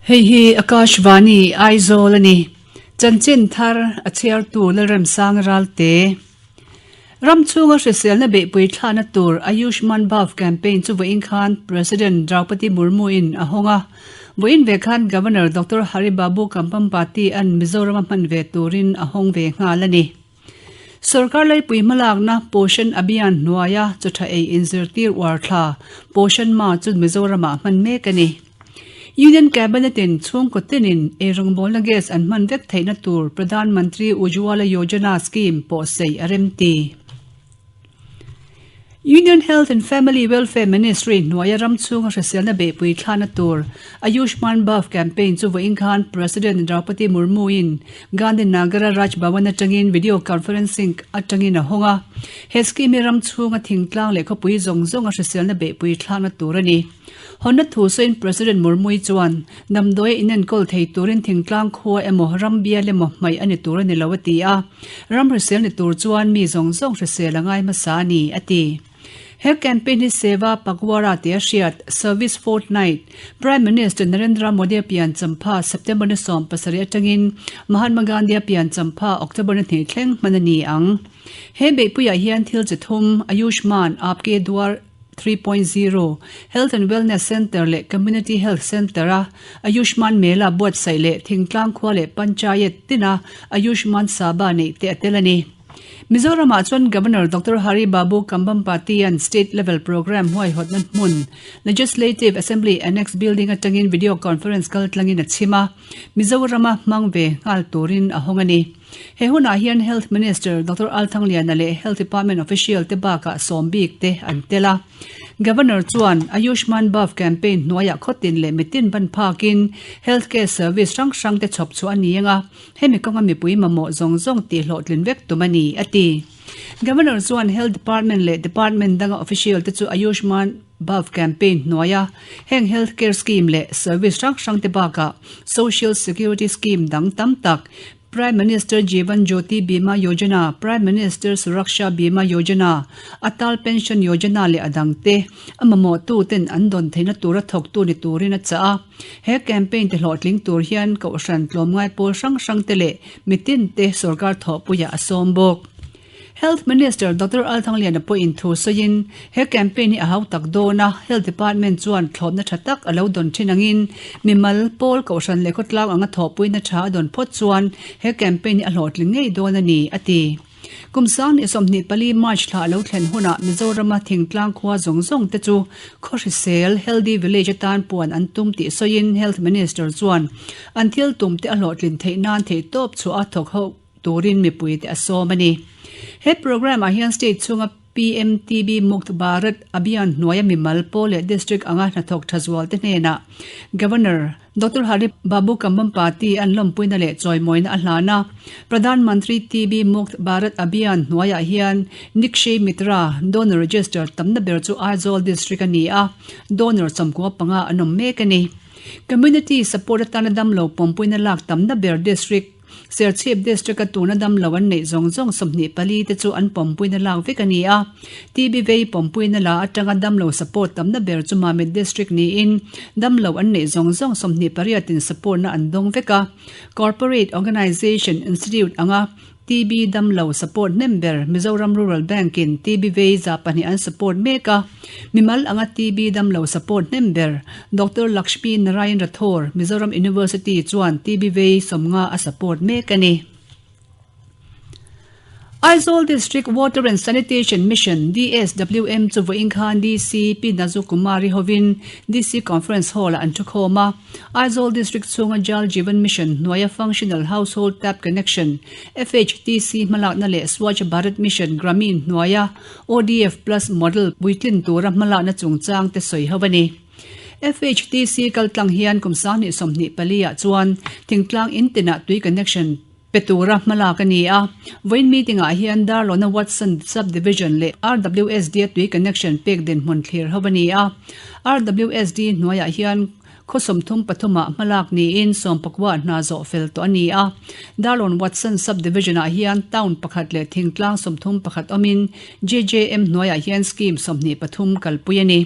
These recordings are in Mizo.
Hei hi Akashvani Aizawl a ni. Chanchin thar a chhiartu Lalremsang Ralte. Ram chhunga hriselna beihpui thlahna tur Ayushman Bhav campaign chu vawiin khan President Draupadi Murmu in a hawng a. Vawiin ve khan Governor Doctor Hari Babu Kampampati an Mizoram a hman ve turin a hawng ve nghal a ni. Sorkar laipui hmalakna Poshan Abhiyan hnuaia chaw tha ei inzirtir uar thla Poshan Maah chu Mizoramah hman mek a ni. Union Cabinet in chhungkaw tinin eirawngbawlna gas an hman vek theihna tur Pradhan Mantri Ujjwala Yojana scheme pawhsei a remti. Union Health and Family Welfare Ministry hnuaia ram chhunga hriselna beihpui thlahna tur Ayushman Bhav campaign chu vawiin khan President Draupadi Murmu in Gandhi Nagara Raj Bhavan atangin video conferencing atangin a hawng a. He scheme hi ram chhunga thingtlang leh khawpui zawng zawnga hriselna beihpui thlakna tur a ni. Hawnna thu sawiin President Murmu-i chuan, Damdawi a inenkawl thei turin thingtlang khua emaw ram bial emaw hmaih a ni tur a ni lo a ti a. Ram hrisel ni tur chuan mi zawng zawng hrisel a ngai hmasa a ni, a ti. He campaign hi Seva Pakwara tia hriat, Service Fortnight, Prime Minister Narendra Modi-a pian champha September ni 17 atangin Mahatma Gandhi-a pian champha October ni hnih thleng hman a ni ang. He beihpuiah hian thil chi thum, Ayushman, Aapke Dwar, 3.0, Health and Wellness Centre leh Community Health Centre-a Ayushman Mela buatsaih leh thingtlang khua leh Panchayat tina Ayushman Sabha neih te a tel a ni. Mizoramah chuan Governor Doctor Hari Babu Kambhampati-a'n State Level Programme huaihawtna hmun Legislative Assembly Annex Building atangin Video Conference kaltlangin a chhim a, Mizorama hmang ve nghal turin a hawng a ni. He hunah hian Health Minister Doctor Althangliana leh Health Department official te bakah sawm bik te an tel a. Governor chuan Ayushman Bhav campaign hnuaiah khawtin leh mitin ban phakin health care service hrang hrang te chhawp chhuah a ni ang a, hemi kawnga mipui mamawh zawng zawng tih hlawhtlin vek tum a ni, a ti. Governor chuan Health Department leh Department danga official te chu Ayushman Bhav campaign hnuaia heng health care scheme leh service hrang hrang te bakah social security scheme dang tam tak Prime Minister Jeevan Jyoti Bima Yojana, Prime Minister Suraksha Bima Yojana, Atal Pension Yojana leh a dangte a mamawhtu ten an dawn theihna tura thawktu ni turin a chah a. He campaign ti hlawhtling tur hian Kohhran tlawmngai pawl hrang hrangte leh mitinte sorkar thawhpuiah a sawm bawk. Health Minister Doctor Althangliana pawhin thu sawiin, he campaign hi a hau tak dawn a, Health Department chuan thlawpna tha tak a lo dawn thin angin mimal, pawl, kohhran leh khawtlang anga thawhpuina tha a dawn phawt chuan he campaign hi a hlawhtling ngei dawn a ni, a ti. Kum 2024 March thla a lo thlen hunah Mizorama thingtlang khua zawng zawng te chu khaw hrisel, healthy village, atan puan an tum tih sawiin Health Minister chuan an thil tum te a hlawhtlin theih nan theihtawp chhuah a thawk ho turin mipuite a sawm a ni. He programme ah hian state chhunga PMTB Mukt Bharat Abhiyan hnuaia mimal pawl leh district anga hnathawk tha zual te hnenah Governor Doctor Hari Babu Kambhampati an lawmpuina leh chawimawina a hlan a. Pradhan Mantri TB Mukt Bharat Abhiyan hnuaiah hian Nikshay Mitra donor register tamna ber chu Aizawl district a ni a, donor 95 an awm mek a ni. Community support atana damlo pawmpuina lak tamna ber district Serchhip District-a tuna damlo an neih zawng zawng 24 te chu an pawmpuina lak vek a ni a. TB vei pawmpuina la atanga damlo support tamna ber chu Mamit District niin damlo an neih zawng zawng 28 in support-na an dawng vek a. Corporate Organisation Institute anga TB damlo support hnem ber Mizoram Rural Bank-in TB vei 200 an support mek a. Mimal anga TB damlo support hnem ber Doctor Lakshmi Narayan Rathore, Mizoram University chuan TB vei 50 a support mek a ni. Aizawl District Water and Sanitation Mission, DSWM, chu vawiin khan DC Pi Nazu Kumari hovin DC Conference Hall-ah an thukhawm a. Aizawl District chhunga Jal Jeevan Mission hnuaia Functional Household Tap Connection, FHTC, hmalakna leh Swachh Bharat Mission Grameen hnuaia ODF Plus Model puitlin tura hmalakna chungchang te sawi ho a ni. FHTC kaltlang hian kum 2024 ah chuan thingtlang in tinah tui connection pe tura hmalak a ni a. Vawiin meeting ah hian Darlawna Watson Sub-Division leh RWSD a tui connection pek dinhmun thlir ho a ni a. RWSD hnuaiah hian Khaw 33 ah hmalak niin sawmpakua hna zawh fel tawh a ni a. Darlawn Watson Sub-Division ah hian town pakhat leh thingtlang 31 awmin JJM hnuaiah hian scheme 23 kalpui a ni.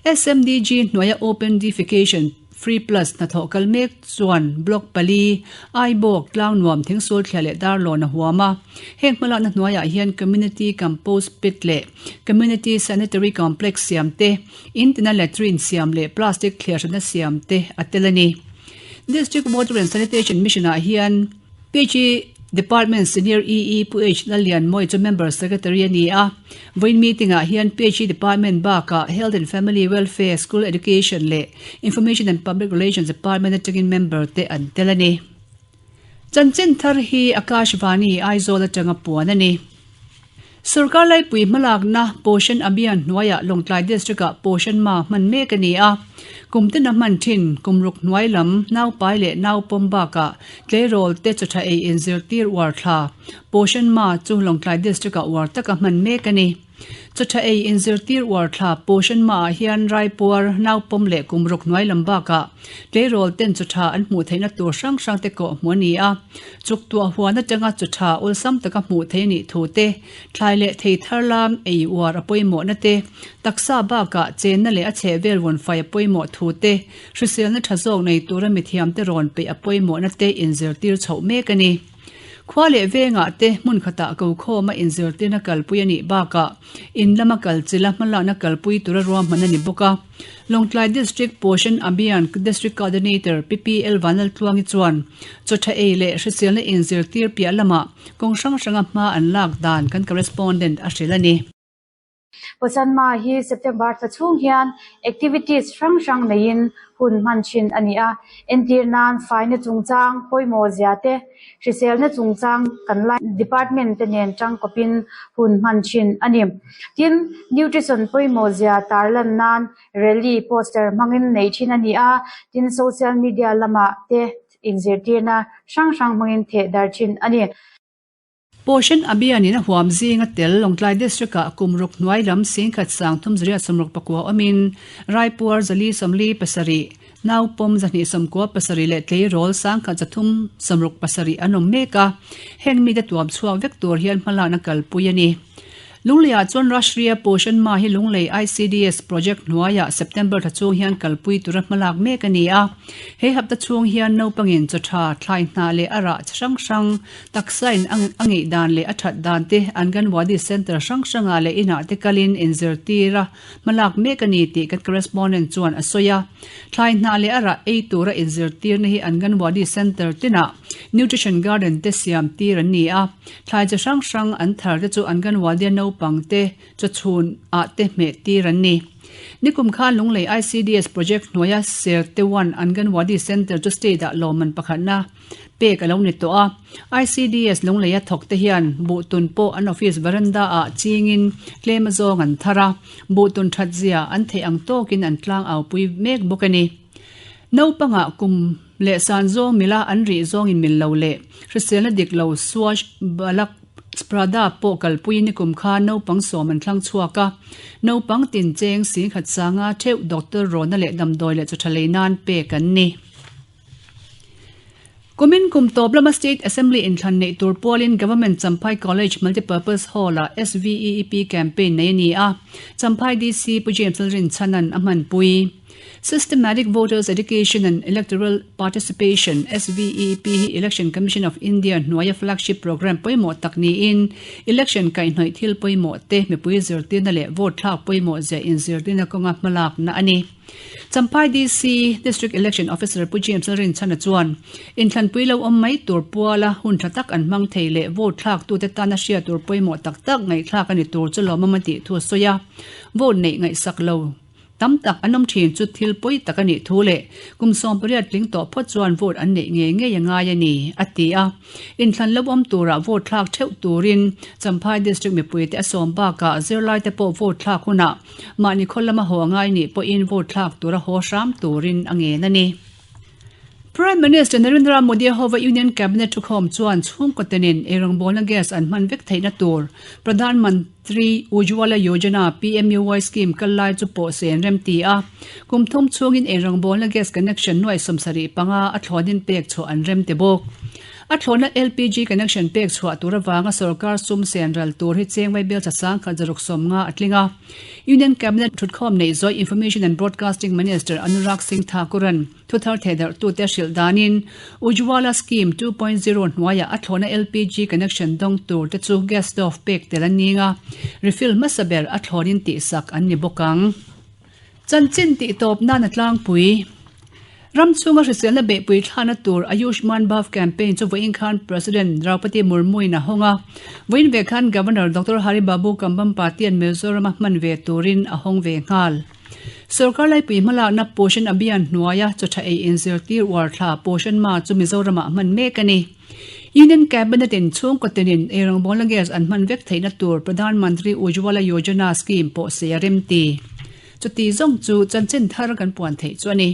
SMDG hnuaia Open Defecation. Free Plus hnathawh kal mek chuan Block pali, Aibawk, Tlangnuam, Thingsulthliah leh Darlawn a huam a. Heng hmalakna hnuaiah hian Community Compost Pit leh Community Sanitary Complex siam te, in tina latrine siam leh plastic thliarhranna siam te a tel a ni. District Water and Sanitation Mission ah hian PG Department Senior EE Pu H Lallianmawi chu Member Secretary a ni a. Vawiin meeting ah hian PHE Department bakah Health and Family Welfare, School Education leh Information and Public Relations Department atangin member te an tel a ni. Chanchin thar hi Akashvani, Aizawl atanga puan a ni. Sorkar laipui hmalakna Poshan Abhiyan hnuaiah Lawngtlai District-ah Poshan Ma hman mek a ni a. Kum tina hman thin, kum ruk hnuai lam, naupai leh naupawm bakah tleirawl te chawtha ei inzirtir uar thla Poshan Ma chu Lawngtlai District-ah uar taka hman mek a ni. Chawtha ei inzirtir uar thla Poshan Ma-ah hian raipuar, naupawm leh kum ruk hnuai lam bakah tleirawl ten chawtha an hmuh theihna tur hrang hrang te kawh hmuh a ni a. Chuk tuah huan atanga chu tha awlsam taka hmuh theih a nih thu te, thlai leh thei thar lam ei uar a pawimawhna te, taksa bakah chenna leh a chheh vel vawn fai a pawimawh thu te, hriselna tha zawk nei tura mithiamte rawn peih a pawimawhna te inzirtir chhoh mek a ni. Khua leh vengah te hmun khatah ko khawma inzirtirna kalpui a nih bakah in lama kal chila hmalakna kalpui tura ruahman a ni bawk a. Lawngtlai District Poshan Abhiyan District Coordinator PPL Vanlaltluangi chuan chawtha ei leh hriselna inzirtir piah lamah kawng hrang hranga hma an lak dan kan correspondent a hrilh a ni. Poshan Ma hi September thla chhung hian activities hrang hrang neiin hun hman thin a ni a, entir nan faina chungchang pawimawh zia te, Hriselna chungchang kan lai department te nen tangkawpin hun hman thin a ni. Tin, nutrition pawimawh zia tarlan nan rally poster hmangin neih thin a ni a, tin social media lamah te inzirtirna hrang hrang hmangin theh dar thin a ni. Poshan Abhiyan in a huam zinga tel Lawngtlai District ah kum ruk hnuai lam singkhat sang thum zariat sawmruk pakua awmin Raipuar zali sawmli pasarih, Naupawm zahnih sawmkua pasarih leh tleirawl sangkhat zathum sawmruk pasarih an awm mek a, heng mite tuam chhuak vek tur hian hmalakna kalpui a ni. Lungleiah chuan Rashtriya Poshan Maah hi Lunglei ICDS project hnuaiah September thla chhung hian kalpui tura hmalak mek a ni a. He hapta chhung hian naupangin chaw tha, thlai hnah leh a rah chi hrang hrang, taksain a ngeih dan leh a that dan te Anganwadi Centre hrang hrangah leh inah te kalin inzirtir a Hmalak mek a ni tih kan correspondent chuan a sawi a. Thlai hnah leh a rah ei tura inzirtirna hi Anganwadi Centre tinah Nutrition Garden te siam tir an ni a. Thlai chi hrang hrang an thar te chu Anganwadi-a naupang te chawchhun ah te hmeh tir an ni. Nikum khan Lunglei ICDS Project hnuaia Serte One Anganwadi Centre chu state ah lawmman pakhatna pek a lo ni tawh a. ICDS Lungleia thawk te hian buhtun pawh an office veranda ah chingin tlem azawng an thar a, buhtun that zia an theih ang tawkin an tlang au pui mek bawk a ni. Naupangah kum leh san zawng mila an rih zawngin mil lo leh hriselna dik lo Swachh Balak Sprada pawh kalpuiin nikum khan naupang sawm an thlang chhuak a, naupang tin cheng singkhat sanga theuh doctor rawna leh damdawi leh chawtha lei nan pek an ni. Kumin kum tawp lama State Assembly inthlan neih tur pualin Government Champhai College Multipurpose Hall-ah SVEEP campaign nei a ni a, Champhai DC Pu James Lalrinchhana'n a hmanpui. Systematic Voters Education and Electoral Participation, SVEEP, hi Election Commission of India hnuaia flagship programme pawimawh tak niin election kaihhnawih thil pawimawh te mipui zirtirna leh vote thlak pawimawh zia inzirtirna kawnga hmalakna a ni. Champhai DC District Election Officer Pu James Lalrinchhana chuan inthlanpui lo awm mai tur puala hun tha tak an hmang thei leh vote thlaktute tana hriat tur pawimawh tak tak ngaihthlak a ni tur chu lawmawm a tih thu a sawi a. Vote neih ngaihsak lo tam tak an awm thin chu thil pawi tak a nih thu leh kum 18 tling tawh phawt chuan vote an neih ngei ngei a ngai a ni, a ti a. Inthlan lo awm turah vote thlak theuh turin Champhai District mipuite a sawm bakah zirlaite pawh vote thlak hunah Mahni khaw lama haw ngai nih pawhin vote thlak tura haw hram turin a ngen a ni. Prime Minister Narendra Modi hova Union Cabinet thukhawm chuan chhungkaw tenin eirawngbawlna gas an hman vek theihna tur Pradhan Mantri Ujjwala Yojana, PMUY, scheme kal lai chu pawh se an rem ti a. Kum thum chhungin eirawngbawlna gas connection nuai 75 a thlawnin pek chhuah an rem ti bawk. A thlawhna LPG connection pek chhuah tur avanga sorkar sum sen ral tur hi cheng vaibel cha sang khat zaruk 50 a tling a. Union Cabinet thutkhawm neih zawih Information and Broadcasting Minister Anurag Singh Thakur-a'n thuthar thehdarhtute hrilh danin Ujjwala Scheme 2.0 hnuaiah a thlawhna LPG connection dawng tur te chu gas stove pek tel an ning a, refill hmasa ber a thlawnin tihsak an ni bawk ang. Chanchin tih tawp nan a tlangpui. Ram chhunga hriselna beihpui thlana tur Ayushman Bhav campaign chu vawiin khan President Draupadi Murmu-in a hawng a. Vawiin ve khan Governor Doctor Hari Babu Kambhampatian Mizoram-a hman ve turin a hawng ve nghal. Sorkar laipui hmalakna Poshan Abhiyan hnuaia chawtha ei inzirtir uar thla Poshan Ma chu Mizoram-ah hman mek a ni. Union Cabinet in chhungkaw tinin eirawngbawlna gas an hman vek theihna tur Pradhan Mantri Ujjwala Yojana scheme pawh sei a remti. Chuti zawng chu chanchin thar kan puan theih chu a ni.